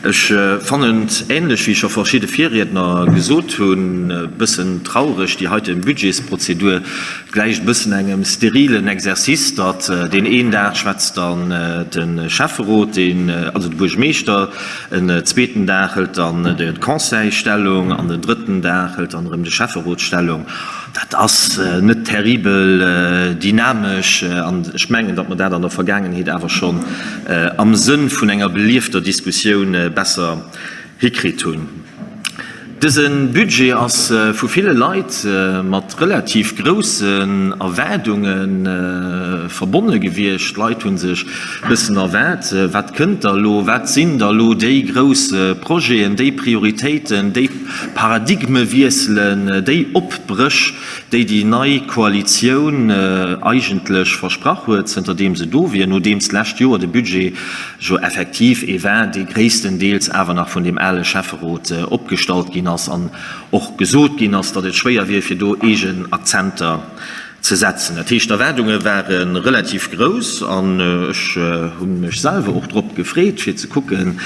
Ech fannen et, ähnlech wéi scho verschidde Virriedner gesot hunn, e bëssen traureg, déi heite Budgetsprozedur gläicht e bëssen engem sterilen Exercice, datt deen een Dag schwätzt dann de Schäfferot, deen, also de Buergermeeschter, en zweeten Dag hëlt dann de Conseil Stellung an den drëtten Dag hëlt dann erëm de Schäfferot Stellung. Dat ass net terribel dynamesch an ech mengen, datt mer dat an der Vergaangenheet awer schonn am Sënn vun enger beliefter Diskussioun besser hikritt hunn. Dëse Budget ass vu ville Leit mat relativ groussen Erwaardunge verbonne gewiescht. D'Leit hu sech e bëssen erwaart, Wat kënnt da elo? Wat sinn da elo déi grouss Projeten, déi Prioritéiten, déi Paradigmewiesselen, déi Opbréch, déi déi nei Koalitioun eigentlech versprach huet, zënterdeem se do wier, nodeems d'lescht Joer de Budget jo effektiv ee war, dee gréisstendeels awer nach vun deem ale Schäfferot opgestallt ginn ass an och gesot ginn ass, datt et schwéier wier, fir do eegen Akzenter ze setzen. Dat heescht, d'Erwaardunge ware relativ grouss an ech hu mech selwer och drop gefreet, fir ze kucken,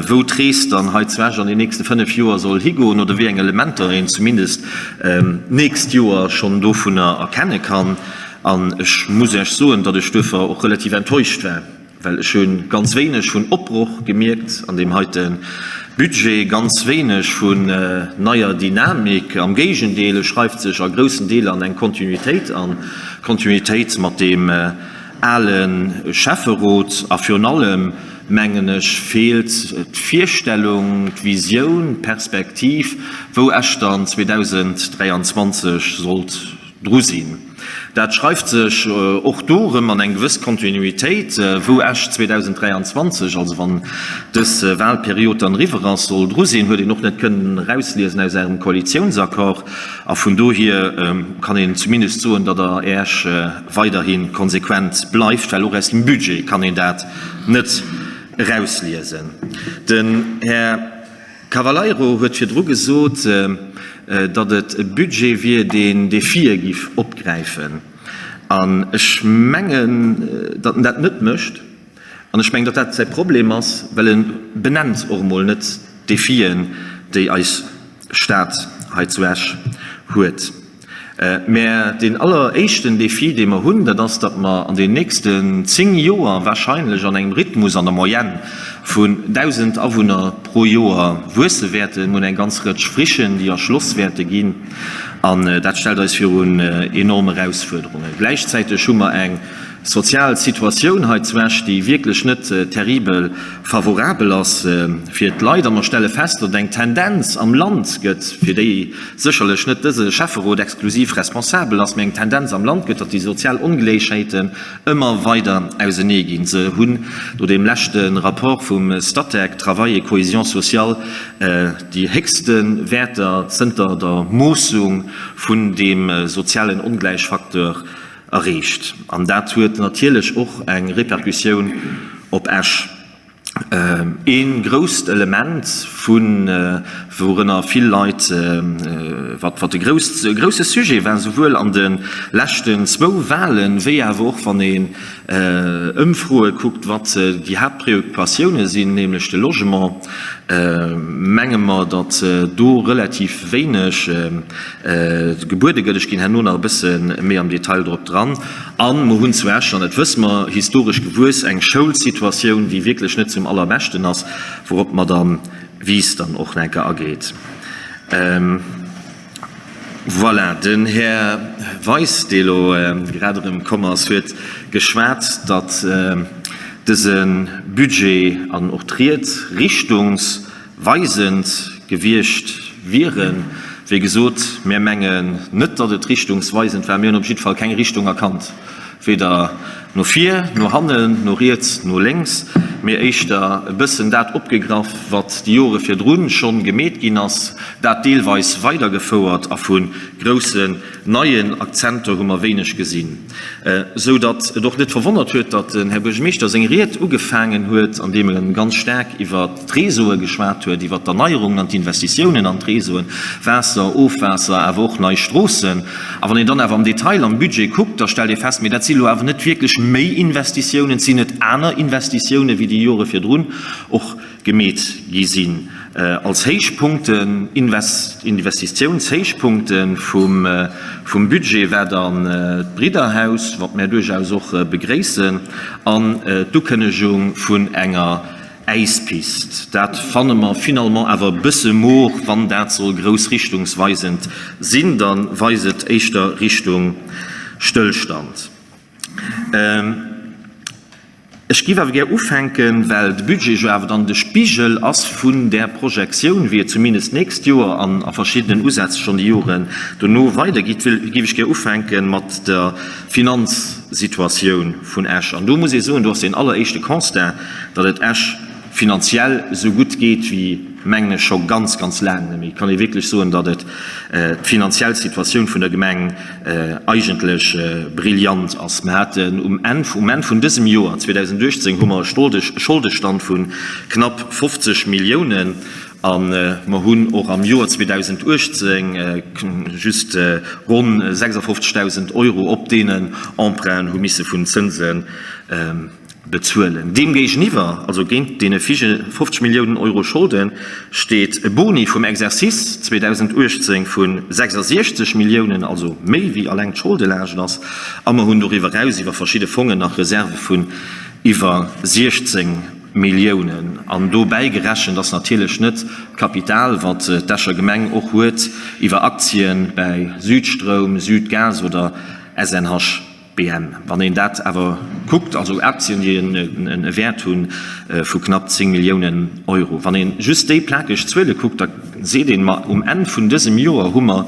wou d'Rees dann hei zu Esch an den nächste 5 Joer soll higoen oder wéi eng Elementer een zumindest d'nächst Joer schonn dovunner erkenne kann. An ech muss Iech soen, datt ech duerfir och relativ enttäuscht war. Well ech hu ganz wéineg vun Opbroch gemierkt an deem heite Budget, ganz wéineg vun neier Dynamik. Am Géigendeel, e schreift sech a groussen Deeler an eng Kontinuitéit an, Kontinuitéit mat deem ale Schäfferot. A virun allem, mengen ech, feelt d'Virstellung, d'Visioun, d'Perspektiv, wou Esch dann 2023 sollt dru sinn. Dat schreift sech och do erëm an eng gewëss Kontinuitéit, wou Esch 2023, also wann dës Wahlperiod dann eriwwer ass, soll dru sinn, huet een och net kënnen erausliesen aus Ärem Koalitiounsaccord. A vun dohier kann een zumindest soen, datt Der Äech weiderhi konsequent bleift, well och aus dem Budget kann een dat net erausliesen. Den Här. Cavaleiro huet virdru gesot, datt et e Budget wier, deen Defie giff opgräifen. An ech mengen, datt en dat net mécht. An ech mengen, datt dat säi Problem ass, well e benennt och emol net d'Defien, déi eis Stad hei zu Esch huet. Mä deen alleréischten Défi, dee mer hunn, dat ass, datt mer an den nächsten 10 Joer wahrscheinlech an engem Rhythmus an der Moyenne vun 1.000 Awunner pro Joer wuesse wäerten. Mir hunn eng ganz Rëtsch Frichen, déi erschloss wäerte ginn, an dat stellt eis virun enorm Erausfuerderungen. Gläichzäiteg hu mer eng sozial Situatioun hei zu Esch, déi wierklech net terribel favorabel ass fir d'Leit. A mer stelle fest, datt et eng Tendenz am Land gëtt, fir déi sécherlech net dëse Schäfferot exklusiv responsabel ass, mee eng Tendenz am Land gëtt, datt déi sozial Ongléichheiten ëmmer weider ausenee ginn. Se hunn no deem leschte Rapport vum Statec, Travail et cohésion sociale, déi héchste Wäerter zënter der Moossung vun deem sozialen Ongläichfacteur Erreecht. An dat huet natierlech och eng Repercussioun op Esch. Ee grousst Element, vu wourënner vill Leit, wat wat e grousse Sujet war, souwuel an de leschten zwou Wahlen, wéi awer och wann een Ëmfroe kuckt, wat déi Haaptpreoccupatioune sinn, nämlech de Logement, menge mer, datt do relativ wéineg gebuede gëtt. Ech ginn herno nach e bësse méi am Detail drop dran. A mer hunn zu Esch, an dat wësse mer, historesch gewuess, eng Schoulsituatioun, déi wierklech net zum allerbeschten ass, wourop d'Madame Wies dann och nach eng Kéier ageet. Voilà, den Här Weis, dee elo grad erëm komm ass, huet geschwat, datt dëse Budget an och d'Ried richtungsweisend gewiescht wieren. Wéi gesot, mir mengen net, datt et richtungsweisend war. Mir hunn op jidde Fall keng Richtung erkannt. Weder no vir, no hannen, no riets, no lénks, mee éischter e bëssen dat opgegraff, wat déi Jore virdrun schonn gemeet ginn ass, dat deelweis weidergefouert a vu groussen neien Akzenter hu mer wéineg gesinn. Esou datt et och net verwonnert huet, datt den Här Buergermeeschter seng Ried ugefaangen huet, andeem e ganz staark iwwert d'Réseaue geschwat huet, iwwert d'Erneierungen an d'Investitiounen an d'Réseauen, Waasser, Ofwaasser, awer och nei Stroossen. A wann een dann awer am Detail am Budget kuckt, da stellt ee fest, mee dat si lo awer net wierklech méi Investitiounen, et sinn net aner Investitiounen wéi déi Jore virdrun och. gemeet gi sinn. Als Héichpunkten, Investitiounshéichpunkte vum Budget war dann d'Bridderhaus, wat mär duerchaus och begréissen, an d'Ukënnegung vun enger Äispist. Dat fanne mer finalement awer e bësse mor. Wann dat soll grouss richtungsweisend sinn, da weist et éischter Richtung Stëllstand. Ech géif awer gär ufänken, well de Budget jo awer dann de Spigel ass vun där Projektioun, wéi et zumindest d'nächst Joer an a verschiddenen Usätz schonn déi Joren dono weidergeet, géif ech gär ufänke mat der Finanzsituatioun vun Esch. An do muss ee soen, do ass deen alleréischte Constat, datt et Esch finanziell esou gutt geet wéi, mengen ech, scho ganz, ganz laang net méi. Et kann ee wierklech soen, datt et d'finanziell Situatioun vun der Gemeng eigentlech brillant ass. Mer haten um Enn, um Enn vun dësem Joer 2018 hu mer e Scholdestand vu knapp 50 Milliounen a mer hunn och am Joer 2018 just ronn 56.000 Euro op deenen Emprunten hu misse vun Zënse bezuelen. Deem géigeniwwer, also géint deene 50 Milliounen Euro Scholden, steet e Boni vum Exercice 2018 vu 66 Milliounen, also méi wéi alleng d'Scholdelaascht ass, a mer hunn doriwwer eraus iwwer verschidde Fongen nach Reserve vun iwwer 16 Milliounen. An dobäi gerechent ass natierlech net d'Kapital, wat d'Escher Gemeng och huet iwwer Aktien bäi Südstroum, Südgas oder SNH. BM. Wann een dat awer kuckt, also Aktien, déi e Wäert hu vu knapp 10 Milliounen Euro, wann ee just déi plakeg Zuele kuckt, da seet een, ma um Enn vun dësem Joer hu mer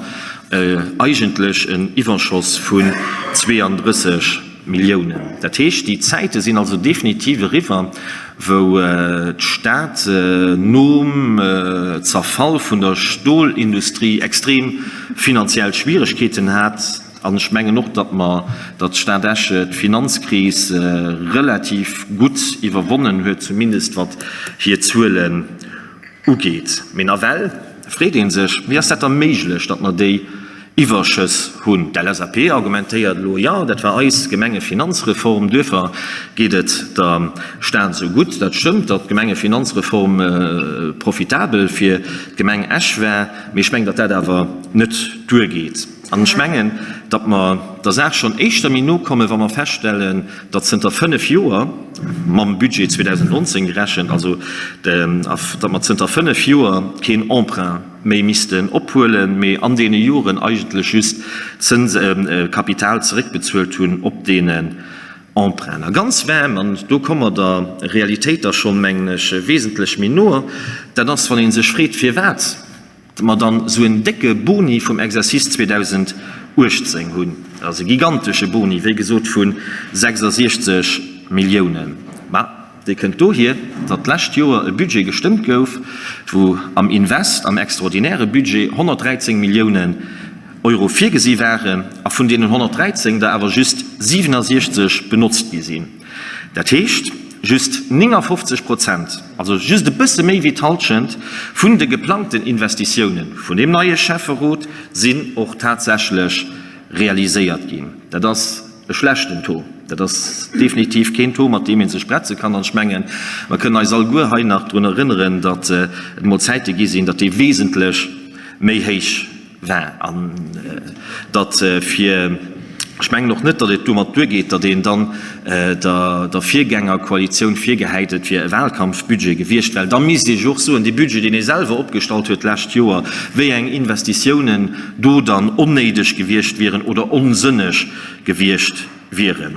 eigentlech en Iwwerschoss vun 32 Milliounen. Dat heescht, déi Zäite sinn also definitiv eriwwer, wou d'Stad nom Zerfall vun der Stolindustrie extrem finanziell Schwieregkeeten hat. An ech mengen och, datt mer, datt d'Stad Esch d'Finanzkris relativ gutt iwwerwonnen huet, zumindest wat hir Zuelen ugeet. Mee nawell freet ee sech, Wéi ass dat da méiglech, datt mer déi Iwwerschëss hunn? D'LSAP argumentéiert elo, Jo, dat war eis Gemengefinanzreform, duerfir geet et der Stad esou gutt. Dat stëmmt, datt d'Gemengefinanzreform profitabel fir d'Gemeng Esch war, mee ech mengen, datt dat awer net duergeet. An ech mengen, datt mer der Saach schonn éischter méi no kommen, wa mer feststellen, datt zënter fënnf Joer, mam Budget 2019 gerechent, also datt mer zënter fënnf Joer keen Emprunt méi missten ophuelen, mee an deene Joren eigentlech just Zëns, Kapital zeréckbezuelt hunn op deenen Emprunten. A ganz waarm, an do komme mer der Realitéit da schonn, mengen ech, wesentlech méi no, dat ass, wann ee sech freet, firwat mer dann esou en décke Boni vum Exercice 2018 hunn, dat ass e gigantesche Boni, wéi gesot, vu 66 Milliounen. Mä dee kënnt dohier, datt d'lescht Joer e Budget gestëmmt gouf, wou am Invest, am extraordinäre Budget 113 Milliounen Euro virgesi waren a vun deenen 113 der awer just 67 benotzt gi sinn. Dat heescht, just 59 Prozent, also just e bësse méi wéi d'Hallschent vun de geplangten Investitiounen vun deem neie Schäfferot sinn och tatsächlech realiséiert ginn. Dat ass e schlechten Taux. Dat ass definitiv keen Taux, mat deem ee sech bretze kann. An ech mengen, mer kënnen eis alleguer hei nach drun erënneren, datt et emol Zäite gi sinn, datt dee wesentlech méi héich war an datt fir, ech mengen och net, datt et domat duergeet, datt een dann der Virgängerkoalitioun virgehäit, et wier e Wahlkampfbudget gewiescht, well da misst ee jo och soen, dee Budget, deen ee selwer opgestallt huet d'lescht Joer, wéi eng Investitiounen do dann onnéideg gewiescht wieren oder onsënneg gewiescht wieren.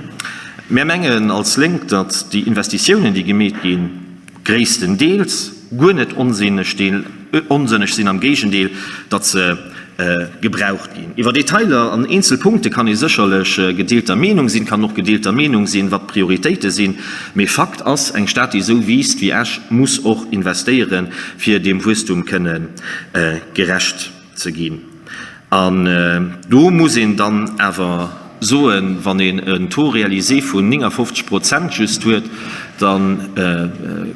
Mär mengen als Lénk, datt déi Investitiounen, déi gemeet ginn, gréisstendeels guer net onsënneg sinn, am Géigendeel, datt se gebraucht ginn. Iwwer Detailer an eenzel Punkte kann ee sécherlech gedeelter Meenung sinn, kann och gedeelter Meenung sinn, wat d'Prioritéite sinn, mee Fakt ass, eng Stad, déi esou wiisst wéi Esch, muss och investéieren, fir deem Wuesstum kënne gerecht ze ginn. An do muss een dann awer soen, wann een en Taux réalisé vun 59 Prozent just huet, da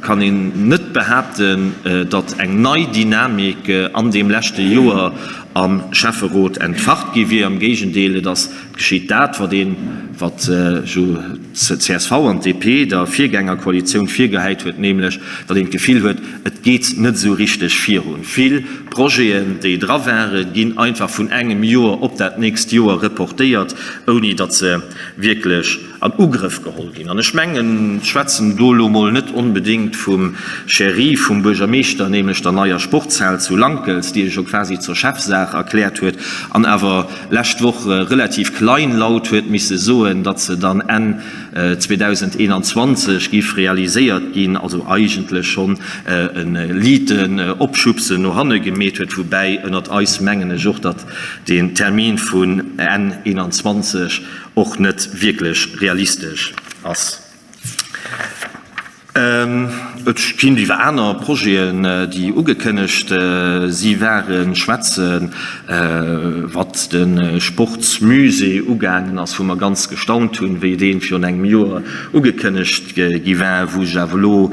kann een net behaapten, datt eng nei Dynamik an deem leschte Joer am Schäfferot entfacht gi wier. Am Géigendeel, et ass geschitt dat, wat ee. wat jo d'CSV an d'DP der Virgängerkoalitioun virgehäit huet, nämlech datt een d'Gefill huet, et geet net esou richteg virun. Vill Projeten, déi dra waren, ginn einfach vun engem Joer op dat nächst Joer reportéiert, ouni datt se wierklech an Ugrëff geholl ginn. An ech mengen, ech schwätzen do elo mol net onbedéngt vum Chéri vum Buergermeeschter, nämlech der neier Sportshal zu Lankels, déi e jo quasi zur Chefsaach erkläert huet an awer lescht Woch relativ kleinlaut huet misse soen, datt se dann Enn 2021 giff realiséiert ginn, also eigentlech schonn e liiten Opschubsen no hanne gemeet huet, woubäi ënnert eis mengen ech och, datt deen Termin vun Enn 21 och net wierklech realistesch ass. Et kinnt iwwer aner Projeten, déi ugekënnegt si waren, schwätzen. Wat de Sportsmusée ugaangen ass, wou mer ganz gestaunt hunn, wéi dee virun engem Joer ugekënnegt gi war, wou ech awer elo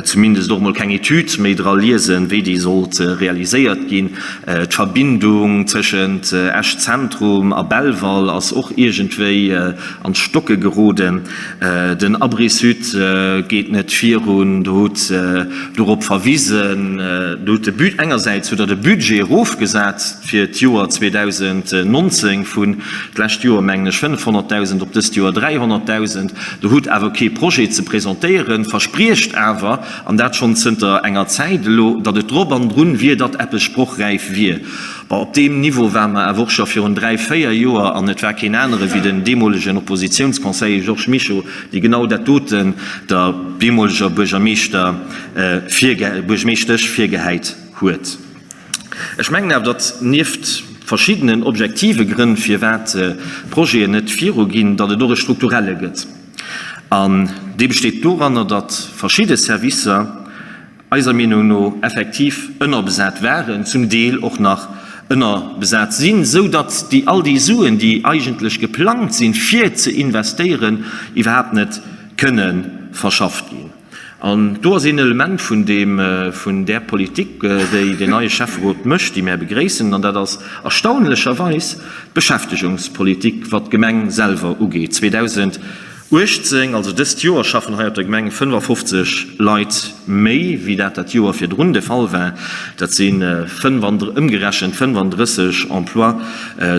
zumindest och emol keng Etüd méi dra liesen, wéi déi sollt realiséiert ginn. D'Verbindung tëschent Esch Zentrum a Belval ass och iergendwéi an d'Stocke geroden. Den Abri Sud geet net virun. Der hutt dorop verwisen. Der hutt de Bu-, engersäits hutt Der de Budget erofgesat fir d'Joer 2019 vun d'lescht Joer, mengen ech, 500.000 op dëst Joer 300.000. Der hutt awer kee Projet ze presentéieren, verspriecht awer, an dat schonn zënter enger Zäit elo, datt et drop an drun wier, datt eppes sprochräif wier. Bon, op deem Niveau ware mer awer och scho virun dräi, véier Joer, an et war keen anere wéi den deemolegen Oppositionsconseiller Georges Mischo, dee genau dat doten der deemoleger Buergermeeschter virge, Buergmeeschtesch virgehäit huet. Ech mengen awer, datt nieft verschiddenen objektive Grënn, firwat d'Projeten net viruginn, datt et och e strukturelle gëtt. An dee besteet doranner, datt verschidde Servicer, eiser Meenung no effektiv ënnerbesat waren, zum Deel och nach ënnerbesat sinn, esou datt déi all déi Suen, déi eigentlech geplangt sinn, fir ze investéieren, iwwerhaapt net kënne verschafft ginn. An do ass een Element vun deem, vun där Politik, déi deen neie Schäfferot mécht, déi mär begréissen, an dat ass erstaunlecherweis d'Beschäftegungspolitik, wat d'Gemeng selwer ugeet. 18, also dëst Joer, schaffen hei op der Gemeng 55 Leit méi, wéi dat dat Joer virdrun de Fall war. Dat sinn ëmgerechent 35 Emplois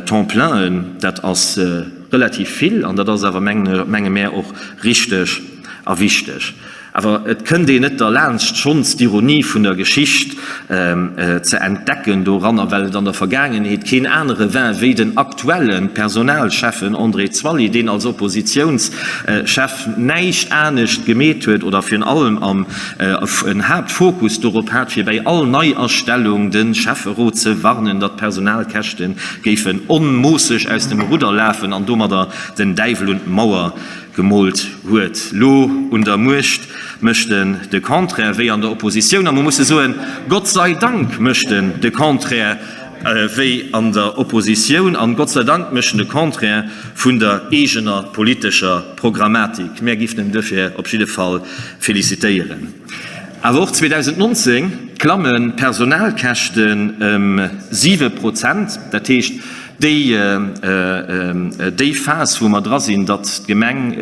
temps pleinen. Dat ass relativ vill an dat ass awer, menge mär, och richteg a wichteg. Awer et kënnt een net derlaanscht, schonns d'Ironie vun der Geschicht ze entdecken doranner, well et an der Vergaangenheet keen anere war wéi den aktuelle Personalschäffen André Zwally, deen als Oppositiounschef näischt anescht gemeet huet oder virun allem am en Haaptfokus dorop hat, fir bäi all Neiastellung de Schäfferot ze warnen, datt d'Personalkäschte géifen onmoosseg aus dem Rudder lafen an domadder den Däiwel un d'Mauer Gemoolt huet. Lo un der Muecht mécht en de Contraire wéi an der Oppositioun. A mer musse soen, Gott sei Dank mécht en de Contraire wéi an der Oppositioun an Gott sei Dank mécht en de Contraire vun der eegener politescher Programmatik. Mär giffen em duerfir op jidde Fall félicitéieren. Awer och 2019 klammen d'Personalkäschten ëm 7 Prozent. Dat heescht, Déi, déi Phas, wou mer dra sinn, datt d'Gemeng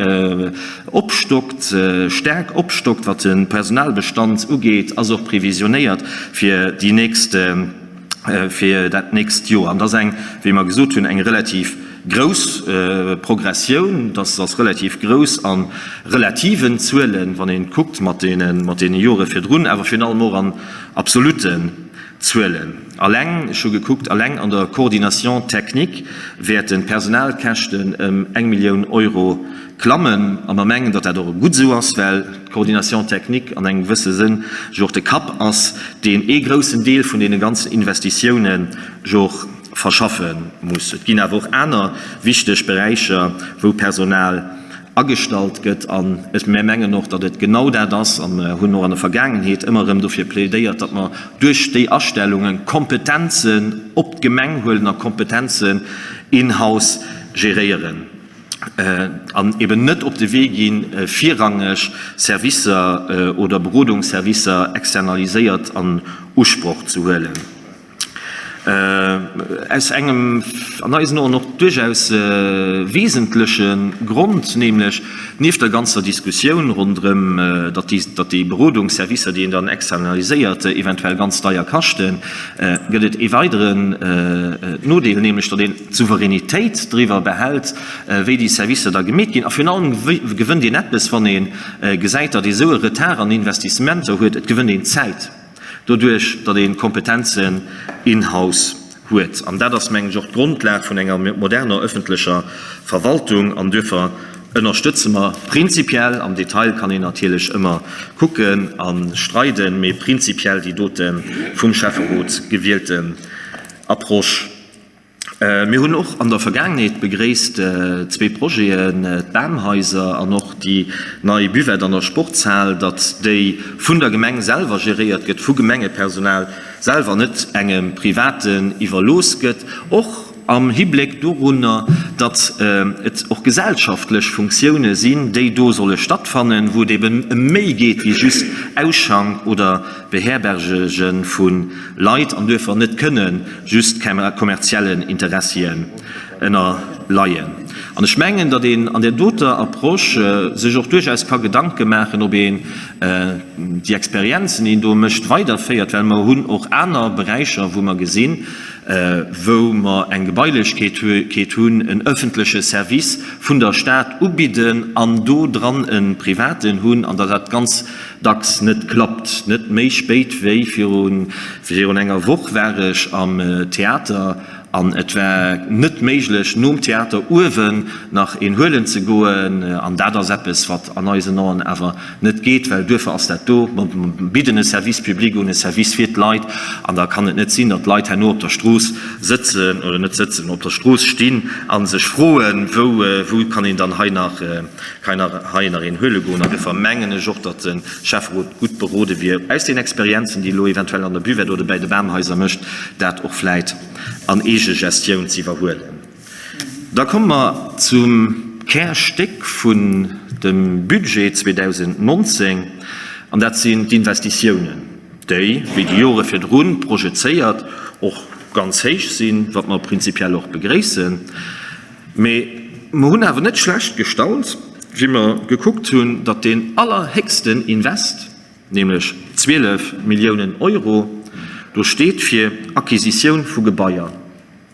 opstockt, staark opstockt, wat de Personalbestand ugeet, ass och previsionéiert fir déi nächst, fir dat nächst Joer. An dat ass eng, wéi mer gesot hunn, eng relativ grouss Progressioun. Dat ass relativ grouss a relativen Zuelen, wann een kuckt mat deene, mat deene Jore virdrun, awer virun allem och an absolutten Zuelen. Alleng, ech hu gekuckt, alleng an der Coordination technique wäerten d'Personalkäschten ëm eng Millioun Euro klammen. A mer mengen, datt dat och gutt esou ass, well d'Coordination technique an engem gewësse Sënn jo och de Kapp ass, deen ee groussen Deel vun deene ganzen Investitiounen jo och verschaffe muss. Et ginn awer och aner wichteg Beräicher, wou Personal agestallt gëtt. An mir mengen och, datt et genau dat ass, a mer hunn och an der Vergaangenheet ëmmer erëm dofir plädéiert, datt mer duerch déi Astellunge Kompetenzen op d'Gemeng huelen a Kompetenzen in-house geréieren an eben net op de Wee ginn, virrangeg Servicer oder Berodungsservicer externaliséiert an Usproch ze huelen. Aus engem an eisen Oen och duerchaus wesentleche Grond, nämlech nieft der ganzer Diskussioun ronderëm, datt déi, datt déi Berodungsservicer, déi een dann externaliséiert, eventuell ganz deier kaschten, gëtt et ee weideren Nodeel, nämlech datt een d'Souveränitéit driwwer behält, wéi déi Servicer da gemeet ginn. A virun allem gewënnt een eppes, wann ee gesäit, datt ee esou e Retard an Investissementer huet, et gewënnt een Zäit. Doduerch, datt ee Kompetenzen in-house huet. An dat ass, mengen ech, och d'Grondlag vun enger moderner öffentlecher Verwaltung. An duerfir ënnerstëtze mer prinzipiell, am Detail kann een natierlech ëmmer kucken a streiden, mee prinzipiell déi dote vum Schäfferot gewielten Approche. Mir hunn och an der Vergaangenheet begréisst zwee Projeten, d'Bamhaiser an och déi nei Buvette an der Sportshal, datt déi vun der Gemeng selwer geréiert gëtt, vu Gemengepersonal selwer, net engem Privaten iwwerlooss gëtt, och am Hibléck dorunner, datt et och gesellschaftlech Funktioune sinn, déi do solle stattfannen, wou et eben ëm méi geet wéi just Ausschank oder Beherbergege vu Leit an duerfir net kënne just kommerziellen Interessien ënnerleien. An ech mengen, datt een an där doter Approche sech och duerchaus ka Gedanke maachen, ob een déi Experienzen, déi een do mécht, weiderféiert, well mer hunn och aner Beräicher, wou mer gesinn, wou mer eng Gebailechkeet hunn, en öffentleche Service vun der Stad ubidden an do dran e privaten hunn, an datt dat ganz dacks net klappt. Net méi spéit wéi virun enger Woch war ech am Theater an et war net méiglech nom Theater uewen nach een huelen ze goen. An dat ass eppes wat an eisen Aen awer net geet, well duerfir ass dat do. Mer bidden e Service public un, e Service fir d'Leit an da kann et net sinn, datt d'Leit herno op der Strooss sëtzen, oder net sëtzen, op der Strooss stinn a sech froen, wou wou kann een dann hei nach Kann hei nach een huele goen. An duerfir mengen ech och, datt de Schäfferot gutt berode wier, aus den Experienzen, déi elo eventuell an der Buvette oder bäi de Bamhaiser mécht, dat och vläit an Eegegestioun ze iwwerhuelen. Da komme mer zum Kärstéck vun dem Budget 2019, an dat sinn d'Investitiounen, déi, wéi déi Jore virdrun projezéiert, och ganz héich sinn, wat mer prinzipiell och begréissen. Mee mer hunn awer net schlecht gestaunt, wéi mer gekuckt hunn, datt deen allerhéchsten Invest, nämlech 12 Milliounen Euro, do steet fir Acquisitioun vu Gebaier,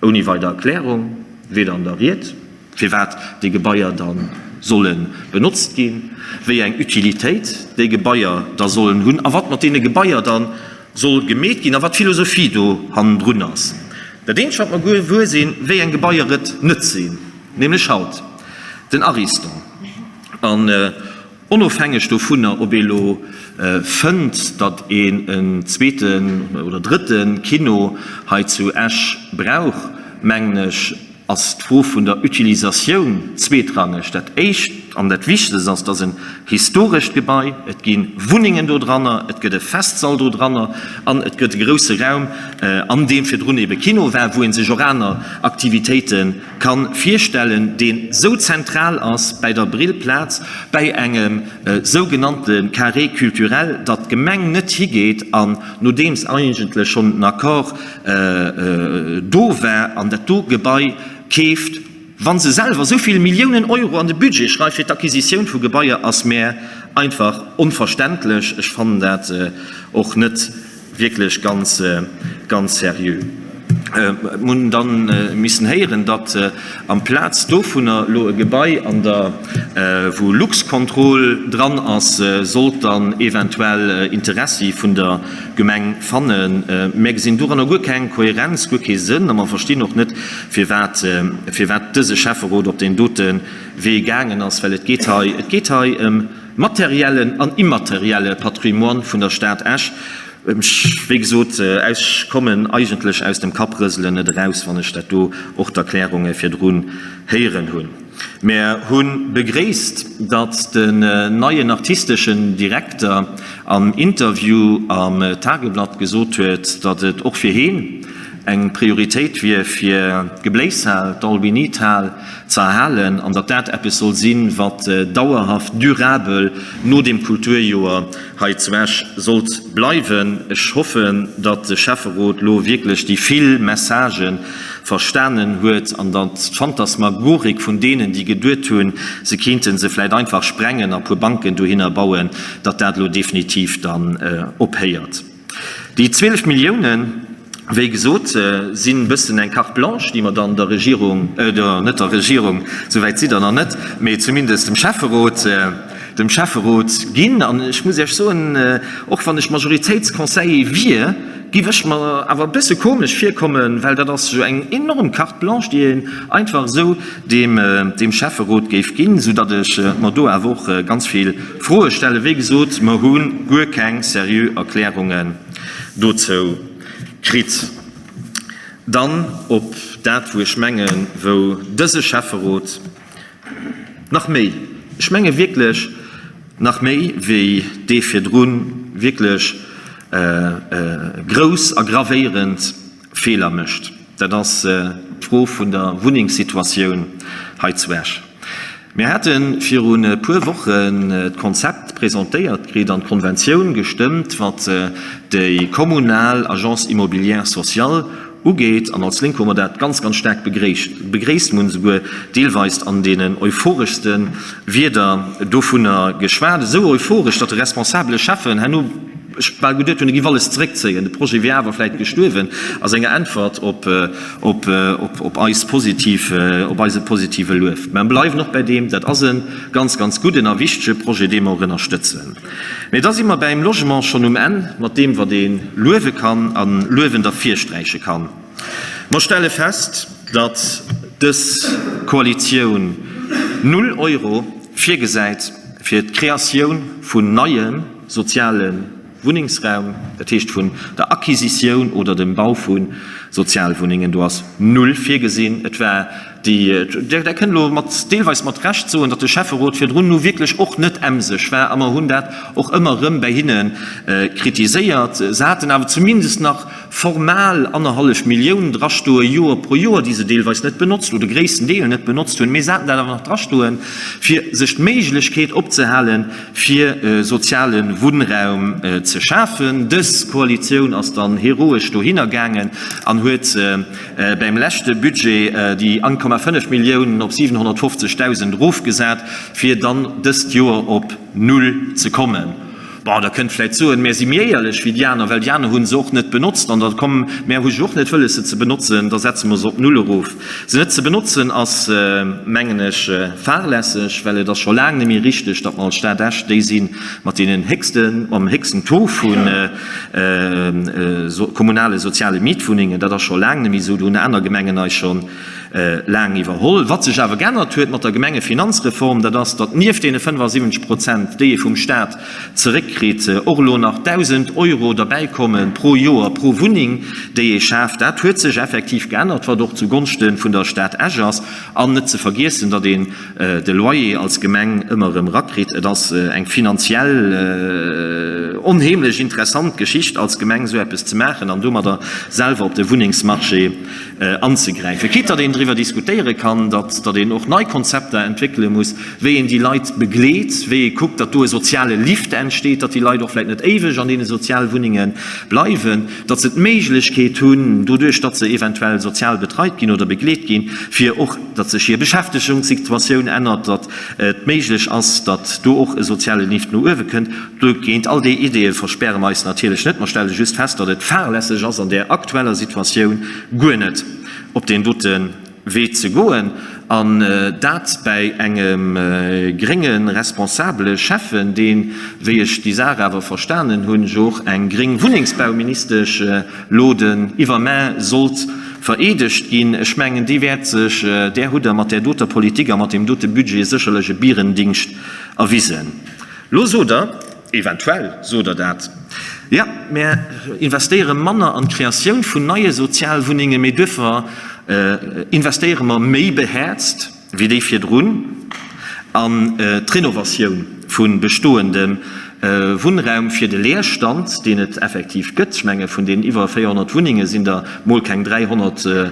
ouni weider Erklärung, weder an der Ried, firwat déi Gebaier da solle benotzt ginn, wéi eng Utilitéit déi Gebaier da sollen hunn a wat mat deene Gebaier da soll gemeet ginn a wat d'Philosophie do hannendrun ass. Dat eenzegt wat mer gewuer sinn, wéi eng Gebaier et net sinn, nämlech haut den Ariston. An onofhängeg dovunner, ob ee lo fënnt, datt een en zweeten oder drëtte Kino hei zu Esch brauch, mengen ech, ass d'Fro vun der Utilisatioun zweetrangeg. Dat Éischt an dat Wichtegst ass, et ass en historescht Gebai, et gi Wunnengen do dranner, et gëtt e Festsall do dranner an et gëtt e grousse Raum, an deem virdrun ebe Kino war, wou ee sech och aner Aktivitéite ka virstellen, deen esou zentral ass bäi der Brillplaz, bäi engem sougenannte Carré culturel, datt d'Gemeng net higeet an, nodeems eigentlech schonn en Accord do war an dat do Gebai keeft, wa se selwer esou vill Milliounen Euro an de Budget schreift fir d'Acquisitioun vu Gebaier, ass mär einfach onverständlech. Ech fannen dat och net wierklech ganz, ganz seriö. Mir hunn da missen héieren, datt amplaz dovunner elo e Gebai an der, wou Luxcontrol dran ass, sollt dann eventuell Interessi vun der Gemeng fannen. Mär gesinn doranner guer keng Kohärenz, guer kee Sënn a mer verstinn och net, firwat, firwat dëse Schäfferot op deen dote Wee gaangen ass, well et geet hei, et geet hei ëm materiellen an immaterielle Patrimoine vun der Stad Esch. Ech, wéi gesot, ech kommen eigentlech aus dem Kapprëselen net eraus, wann ech dat do och d'Erklärunge virdrun héieren hunn. Mär hu begréisst, datt den neien artisteschen Direkter am Interview am Tageblatt gesot huet, datt et och fir heen. eng Prioritéit wier, fir d'Gebléishal, d'All-We-Need-Hal ze erhalen an datt dat eppes soll sinn, wat dauerhaft, durabel no deem Kulturjoer hei zu Esch sollt bleiwen. Ech hoffen, datt de Schäfferot elo wierklech déi vill Messagë verstanen huet an datt d'Phantasmagorik vun deenen, déi geduet hunn, se kéinte se vläicht einfach sprengen a puer Banken dohinner bauen, datt dat elo definitiv dann ophéiert. Déi 12 Milliounen, wéi gesot, sinn e bëssen eng Carte blanche, déi mer dann der Regierung, net der Regierung, esou wäit sidd Der nach net, mee zumindest dem Schäfferot, dem Schäfferot ginn. An ech muss Iech soen, och wann ech Majoritéitsconseiller wier, giff ech mer awer e bësse komesch virkommen, well dat ass jo eng enorm Carte blanche, déi een einfach esou deem, deem Schäfferot géif ginn, soudatt ech mer do awer och ganz vill Froe stellen. Wéi gesot, mer hu guer keng seriö Erklärungen dozou kritt. Dann op dat, wou ech mengen, wou dëse Schäfferot nach méi, ech menge wierklech nach méi wéi dee virdrun, wierklech grouss a gravéierend Feeler mécht, dat ass d'Fro vun der Wunnengssituatioun hei zu Esch. Mir hate virun e puer Wochen d'Konzept presentéiert kritt an d'Konventioun gestëmmt, wat déi kommunal Agence immobilière sociale ugeet. An als Lénk hu mer dat ganz, ganz staark begréisst. Mir hunn esouguer deelweis an deenen euphoreschste Wierder dovunner geschwat, esou euphoresch, datt de responsabele Schäffen herno, ech bal geduet hunn, e giff alles zeréckzéien, de Projet wier awer vläit gestuerwen, a senger Äntwert op op eis positiv, op eise positive Luef. Mä bleiwen och bäi deem, dat ass e ganz, ganz gudden a wichtege Projet, dee mer och ënnerstëtzen. Mä da si mer bäim Logement schonn um Enn mat deem, wat ee luewe kann a luewend ervirsträiche kann. Mer stelle fest, datt dës Koalitioun null Euro virgesäit fir d'Kreatioun vun neiem soziale Wunnengsraum, dat heescht vun der Acquisitioun oder dem Bau vu Sozialwunnengen. Do ass null virgesinn. Et war déi, Der kënnt elo mat, deelweis mat Recht soen, datt de Schäfferot virdrun nu wierklech och net emseg war a mer hunn dat och ëmmer erëm bäi hinne kritiséiert. Se haten awer zumindest nach formal annerhallef Millioun drastoe Joer pro Joer, déi se deelweis net benotzt oder gréissten Deel net benotzt hunn, mee se haten dat awer nach drastoen, fir sech d'Méiglechkeet opzehalen, fir soziale Wunnraum ze schafen. Dës Koalitioun ass dann heroesch dohinner gaangen an huet bäim leschte Budget déi 1,5 Milliounen op 750.000 erofgesat, fir dann dëst Joer op null ze kommen. Bon, Der kënnt vläit soen, mär si méi éierlech wéi déi aner, well déi aner hu se och net benotzt an da komm, mär hu jo och net wëlles se ze benotzen, da setze mer se op null erof. Se net ze benotzen ass, mengen ech, fahrlässeg, well et ass scho laang net méi richteg, datt mer als Stad Esch déi si mat deenen héchsten, mam héchsten Taux vu kommunale soziale Mietwunnengen. Dat ass scho laang net méi esou. Do hunn aner Gemengen eis scho laang iwwerholl. Wat sech awer geännert huet mat der Gemengefinanzreform, dat ass, datt nieft deene 75 Prozent, déi ee vum Stat zeréckkritt, och elo nach 1.000 Euro derbäikomme pro Joer pro Wunneng, déi ee schaaft. Dat huet sech effektiv geännert, wat och zu Gonschte vun der Stad Esch ass. An net ze vergiessen, datt een de Loyer als Gemeng ëmmer erëm erakritt. Et ass eng finanziell onheemlech interessant Geschicht, als Gemeng esou eppes ze maachen an domadder selwer op de Wunnengsmarché anzegräifen. Quitte datt een driwwer diskutéiere kann, datt datt een och nei Konzepter entwéckele muss, wéi een déi Leit begleet, wéi ee kuckt, datt do e soziale Lift entsteet, datt déi Leit och vläicht net éiweg an deene Sozialwunnenge bleiwen, datt se d'Méiglechkeet hunn, doduerch datt se eventuell sozial betreit ginn oder begleet ginn, fir och, datt sech hir Beschäftegungssituatioun ännert, datt et méiglech ass, datt do och e soziale Lift no uewe kënnt. Géint all déi Ideeë verspäre mer eis natierlech net. Mer stelle just fest, datt et fahrlässeg ass, an där aktueller Situatioun guer net op deen dote Wee ze goen, an dat bäi engem grénge responsabele Schäffen, deen, wéi ech déi Saach awer verstanen hunn, jo och eng gréng Wunnengsbauministesch lo den iwwermain sollt vereedegt ginn. Ech mengen, déi wäert sech, där hutt Der mat där doter Politik a mat deem dote Budget sécherlech e Bierendingscht erwisen. Lo sot Der, eventuell sot Der dat, Jo, mär investéiere manner an d'Kreatioun vun neie Sozialwunnengen, mee duerfir investéiere mer méi behäerzt wéi déi virdrun an d'Renovatioun vu bestoendem. Wunnraum fir de Leerstand, deen et effektiv gëtt. Ech menge vun deenen iwwer 400 Wunnenge sinn der mol keng 300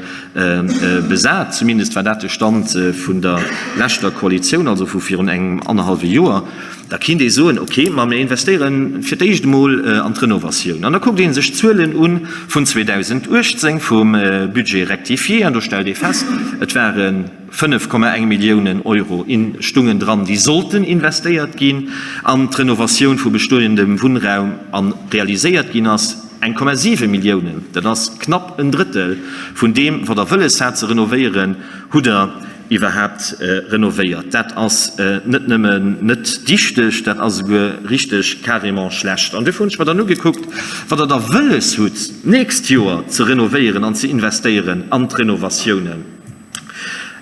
besat. Zumindest war dat de Stand vun der leschter Koalitioun, also vu virun engem annerhallwe Joer. Da kinnt ee soen, ok, ma mir investéiere fir d'éischt emol an d'Renovatioun. An da kuckt ee sech d'Zuelen u vun 2018 vum Budget rectifié an do stellt ee fest, et ware 5,1 Milliounen Euro in stungen dran, déi sollten investéiert ginn an d'Renovatioun vu bestoendem Wunnraum a realiséiert ginn ass 1,7 Milliounen. Dat ass knapp en Drëttel vun deem, wat Der wëlles hat ze renovéieren, hutt Der iwwerhaapt renovéiert. Dat ass net nëmmen net dichteg, dat ass esouguer richteg carrément schlecht. An duerfir hunn ech mer dann ugekuckt, wat Der da wëlles hutt, d'nächst Joer ze renovéieren an ze investéieren an d'Renovatiounen.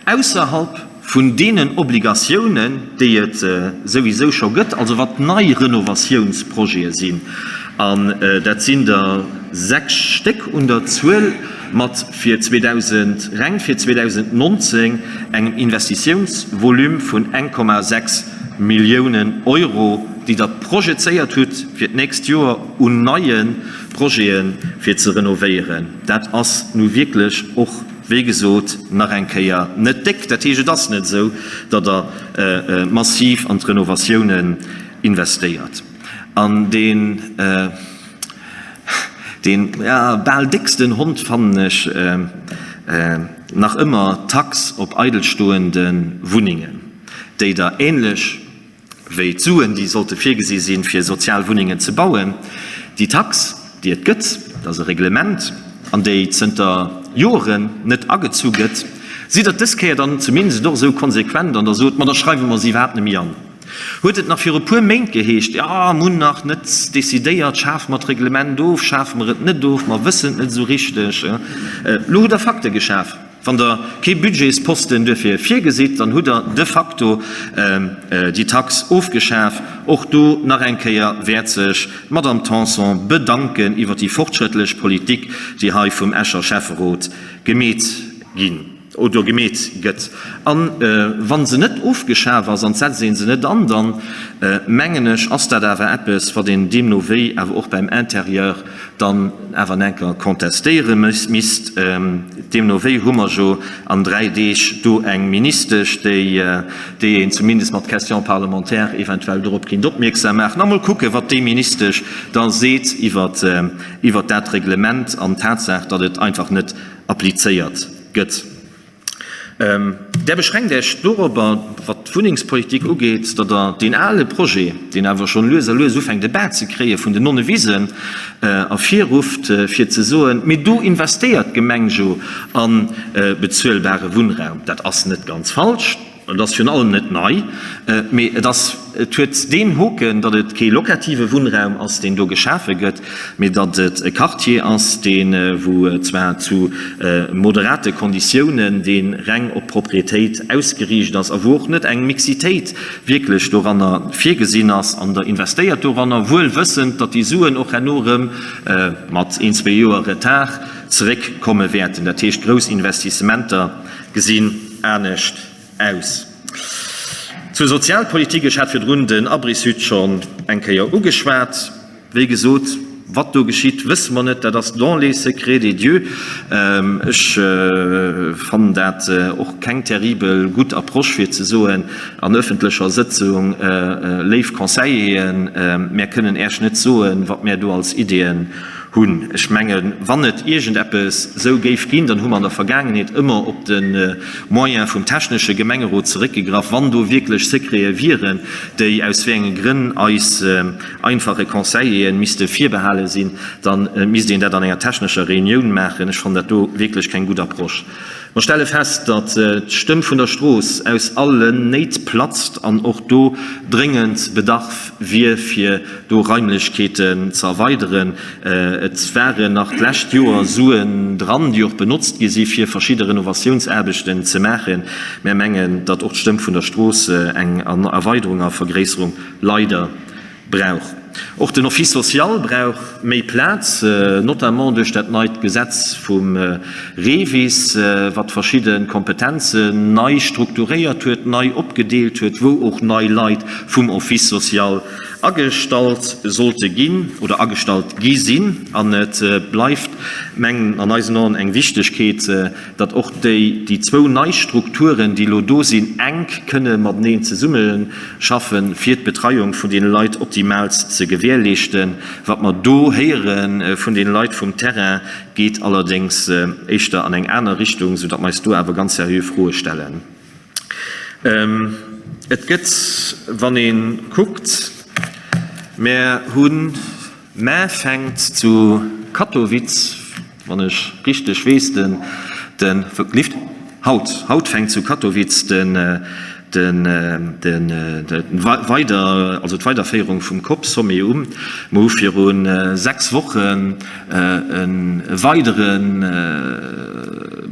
Ausserhalb vun deenen Obligatiounen, déi et souwisou scho gëtt, also wat nei Renovatiounsprojete sinn, an dat sinn der 6 Stéck un der Zuel, mat fir 2000, reng fir 2019 engem Investitiounsvolume vun 1,6 Milliounen Euro, déi Der projezéiert hutt fir d'nächst Joer un neie Projete fir ze renovéieren. Dat ass nu wierklech och wéi gesot, nach eng Kéier net déck. Dat heescht, et ass net esou, datt Der massiv an d'Renovatiounen investéiert. An deen, deen, ja, bal décksten Hond fannen ech nach ëmmer d'Tax op eidelstoende Wunnengen, déi Der ähnlech, wéi d'Suen, déi sollte virgesi sinn, fir sozial Wunnengen ze bauen. Déi Tax, déi et gëtt, dat ass e Reglement, an déi zënter Joren net agezu gëtt, sidd Der dës Kéier dann zumindest och esou konsequent an Der sot, Ma da schreiwe mer se iwwerhaapt net méi an. Huet et nach viru puer Méint geheescht, Jo, mer hunn nach net decidéiert, schafe mer d'Reglement of, schafe mer et net of, mer wëssen et net esou richteg. Elo hutt Der Fakte geschaf. Wann Der kee Budgetsposten duerfir virgesitt, dann hutt Der de facto déi Tax ofgeschaf. Och do nach eng Kéier wäert sech d'Madame Tanson bedanken iwwer déi fortschrëttlech Politik, déi hei vum Escher Schäfferot gemeet ginn oder gemeet gëtt. A wa se net ofgeschaf ass an et setzt ee se net an, dann, mengen ech, ass dat awer eppes, wat een deemno wéi awer och beim Intérieur dann awer enker contestéiere misst. Deemno wéi hu mer jo an 3 Deeg do eng Ministesch, déi déi een zumindest mat Question parlementaire eventuell dorop kinnt opmierksam maachen. A mol kucken, wat déi Ministesch da seet iwwert iwwert dat Reglement an d'Tatsaach, datt et einfach net applizéiert gëtt. Där beschränkt Äech dorobber, wat d'Wunnengspolitik ugeet, datt Der deen ale Projet, deen awer schonn lues a lues ufänkt e Bad ze kréie vun den Nonnewisen, ervirrufft, fir ze soen, Mee do investéiert d'Gemeng jo a bezuelbare Wunnraum. Dat ass net ganz falsch. Et ass virun allem net nei, mee et ass, et huet deen Hoken, datt et kee locative Wunnraum ass, deen do geschafe gëtt, mee datt et e Quartier ass, dee wou zwar zu moderate Konditiounen, dee reng op Propriétéit ausgeriicht ass a wou och net eng Mixitéit wierklech doranner virgesinn ass. An Der investéiert doranner, wuel wëssend, datt déi Suen och herno erëm mat een, zwee Joer Retard zeréckkomme wäerten. Dat heescht, grouss Investissementer gesinn anescht aus. Zur Sozialpolitik, Ech hat virdrun den Abrisud schonn eng Kéier ugeschwat. Wéi gesot, wat do geschitt, wësse mer net. Dat ass dans les secrets des dieux. Ech fannen dat och keng terribel gutt Approche, fir ze soen an öffentlecher Sëtzung, Léif Conseilleren, mär kënnen Äech net soen, wat mär do als Ideeën hunn. Ech mengen, wann et iergendeppes esou géif ginn, dann hu mer an der Vergaangenheet ëmmer op de Moyen vum technesche Gemengerot zeréckgegraff, wann do wierklech Secrete wieren, déi aus wéi enge Grënn eis einfache Conseilleren misste virbehale sinn, da misst een dat an enger technescher Reunioun maachen. Ech fannen dat do wierklech keng gutt Approche. Mer stelle fest, datt d'Stëmm vun der Strooss aus allen Néit platzt an och do dréngend Bedarf wier, fir do Raimlechkeeten ze erweideren. Et waren nach d'lescht Joer Suen dran, déi och benotzt gi si fir verschidde Renovatiounsaarbechten ze maachen. Mär mengen, datt och d'Stëmm vun der Strooss eng Erweiderung a Vergréisserung leider brauch. Och den Office social brauch méi Plaz, notamment duerch dat neit Gesetz vum REVIS, wat verschidde Kompetenzen nei strukturéiert huet, nei opgedeelt huet, wou och nei Leit vum Office social. Agestallt sollte ginn oder agestallt gi sinn. An et bleift, mengen an eisen Aen, eng Wichtegkeet, datt och déi déi zwou nei Strukturen, déi elo do sinn, enk kënne mateneen zesummeschaffen, fir d'Betreiung vun deene Leit optimaalst ze gewährleeschten. Wat mer do héiere vun deene Leit vum Terrain, geet allerdéngs éischter an eng aner Richtung, soudatt mer eis do awer ganz seriö Froe stellen. Et gëtt, wann ee kuckt, mär hunn, mä fänkt zu Kattowitz, wann ech richteg weess, den, den, Lift, haut, haut fänkt zu Kattowitz den, den, den, weider, also d'Weiderféierung vum COP-Sommet un. Mer hu viru 6 Wochen e weidere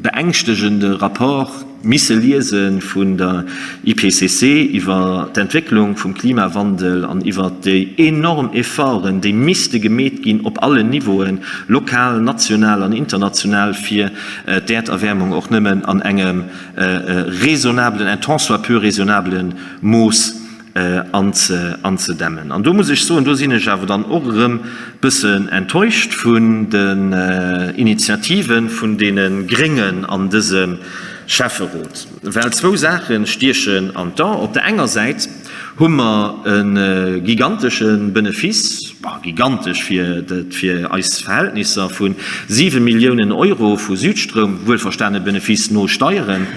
beängschtegende Rapport misse liese vun der IPCC iwwer d'Entwécklung vum Klimawandel an iwwer déi enorm Efforten, déi misste gemeet ginn op allen Niveauen, lokal, national an international, fir d'Äerderwäermung och nëmmen an engem raisonnablen, un tant soit peu raisonnablen Mooss anzedämmen. An do muss ech soen, do sinn ech awer dann och erëm bëssen enttäuscht vun den Initiative vun deene Gréngen an dësem Schäfferot, well zwou Saache stiechen an d'A. Op der enger Säit hu mer e gigantesche Benefice, bon, gigantesch fir eis Verhältnisser, vu 7 Milliounen Euro vu Südstroum, wuelverstane Benefice no Steieren,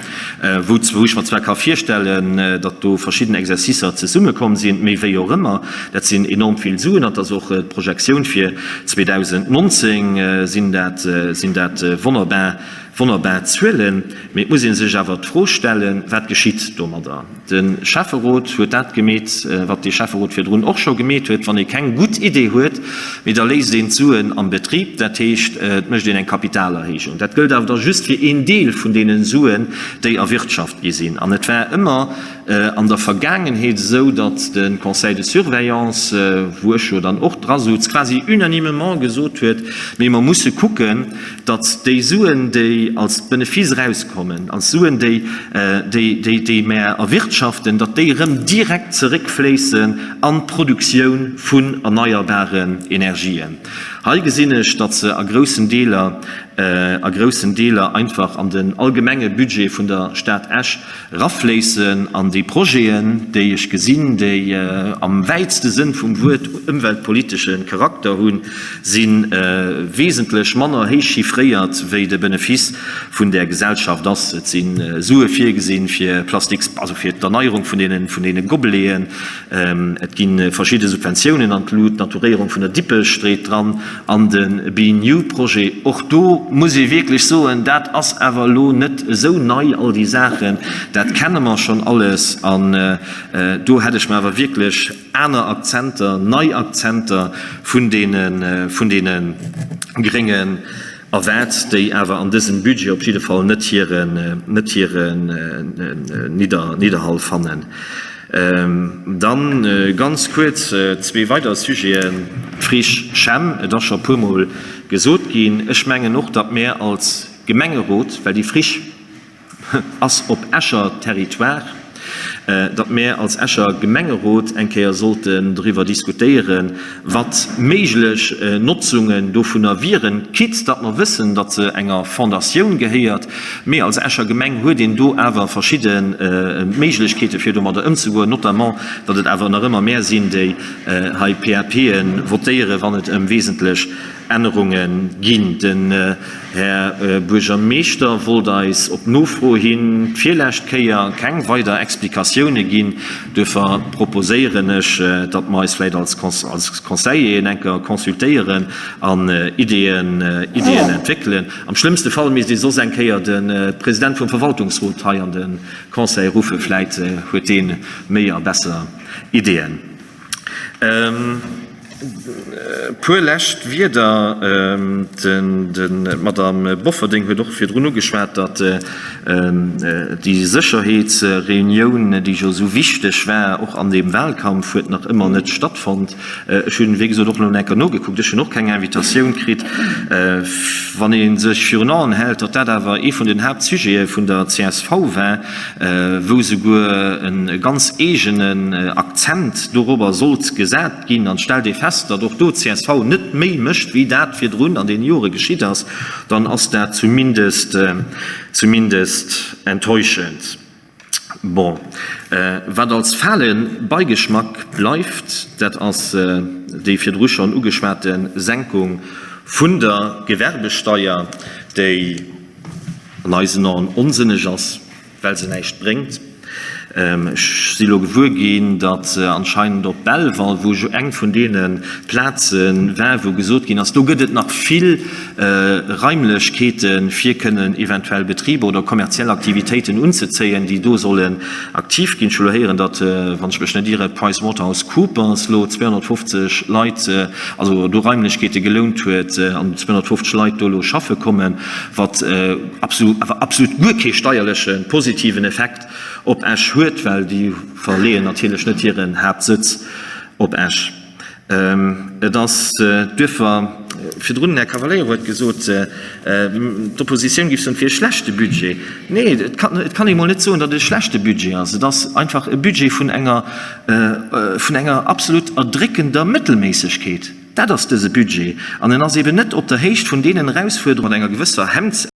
wou ech mer zwar ka virstellen, datt do verschidden Exercicer zesummekomm sinn, mee wéi och ëmmer, dat sinn enorm vill Suen an et ass och d'Projektioun fir 2019 sinn dat, sinn dat wonnerbar, wonnerbar Zuelen. Mee et muss ee sech awer d'Fro stellen, Wat geschitt domadder? De Schäfferot huet dat gemeet, wat dee Schäfferot virdrun och scho gemeet huet, Wann ee keng gutt Idee huet, mee da léisst een d'Suen am Betrib, dat heescht, et mécht een eng Kapitalerhéijung. Dat gëllt awer da just fir een Deel vun deene Suen, déi erwirtschaft gi sinn. An et war ëmmer an der Vergaangenheet esou, datt de Conseil de surveillance, wou ech jo dann och drasouz, quasi unanimement gesot huet, Mee mer musse kucken, datt déi Suen, déi als Benefice erauskommen, als Suen, déi, déi, déi mär erwirtschaften, datt déi erëm direkt zeréckfléissen an d'Produktioun vun erneierbaren Energien. Hei gesinn ech, datt se a groussen Deeler, a groussen Deeler einfach an den allgemenge Budget vun der Stad Esch Rafléissen an déi Projeten, déi ech gesinn, déi am wäitste Sënn vum Wuert ëmweltpolitesche Charakter hunn, si wesentlech manner héich chiffréiert, wéi de Benefice vun där Gesellschaft ass. Et si Sue virgesinn fir Plastiks, also fir d'Erneierung vun deene Gobeleten. Et gi verschidde Subventiounen an d'Lut, d'Naturéierung vun der Dippech dréit dran an de BeNew-Projet. Och do muss ee wierklech soen, dat ass awer elo net esou nei, all déi Saachen, dat kenne mer schonn alles. An do hätt ech mer awer wierklech aner Akzenter, nei Akzenter vun deene, vun deene Gréngen erwaart, déi awer an dësem Budget op jidde Fall net hiren, net hiren Nidderhall fannen. Dann ganz kuerz zwee weider Sujeten. D'Friche Chem, et ass scho e puermol gesot ginn, ech mengen och, datt mär als Gemengerot, well déi Friche ass op Escher Territoire, datt mär als Escher Gemengerot eng Kéier sollten doriwwer diskutéieren, wat méiglech Notzungen dovunner wieren, quitte datt mer wëssen, datt se enger Fondatioun gehéiert, mee als Escher Gemeng huet een do awer verschidde Méiglechkeete fir domadder ëmzegoen, notamment datt et awer nach ëmmer mär sinn, déi hei PAPe votéieren, wann et ëm wesentlech Ännerunge ginn. Den Här Buergermeeschter wollt eis op Nofro hin d'virlescht Kéier keng weider Explikatioune ginn. Duerfir proposéieren ech, datt mer eis vläicht als Conseilleren enker consultéieren an Ideeën entwéckelen. Am schlëmmste Fall misst ee soss eng Kéier de President vum Verwaltungsrot hei an de Conseil ruffen. Vläicht huet dee méi a besser Ideeën. E puer lescht Wierder, D'Madame Bofferding huet och virdrun ugeschwat, datt déi Sécherheetsreunioun, déi jo esou wichteg war, och an deem Wahlkampf, huet nach ëmmer net stattfonnt. Ech hunn, wéi gesot, och elo nach eng Kéier nogekuckt, ech hunn och keng Invitatioun kritt. Wann ee sech virun Aen hält, datt dat awer ee vun den Haaptsujete vun der csv war, wou souguer e ganz eegenen Akzent dorobber sollt gesat ginn, an et stellt ee fest, datt och do d'CSV net méi mécht, wéi dat virdrun an deene Jore geschitt ass, dann ass dat zumindest zumindest enttäuschend. Bon, wat als fale Beigeschmack bleift, dat ass déi virdru schonn ugeschwate Senkung vun der Gewerbesteier, déi an eisen Aen onsënneg ass, well se näischt bréngt. Ech si lo gewuer ginn, datt anscheinend op Belval, wou ech eng vun deene Plaze war, wou gesot ginn ass, do gëtt et nach vill Raimlechkeete fir kënnen eventuell Betriber oder kommerziell Aktivitéiten unzezéien, déi do sollen aktiv ginn. Ech hu lo héieren, datt, wann ech mech net iere, PricewaterhouseCoopers lo 250 Leit, also do Raimlechkeete gelount huet an 250 Leit do lo schaffe kommen, wat absolut, awer absolut guer kee steierleche positiven Effekt op Esch huet, well déi verleeën natierlech net hiren Haaptsëtz op Esch. Et ass duerfir, virdrun den Här Cavaleiro huet gesot, d'Oppositioun géif soen, et wier e schlechte Budget. Nee, et kann, et kann ee mol net soen, datt et e schlechte Budget ass. Et ass einfach e Budget vun enger, vun enger absolut erdréckender Mëttelméissegkeet. Dat ass dëse Budget. An en ass eben net op der Héicht vun deenen Erausfuerderungen, mat enger gewësser Hemds.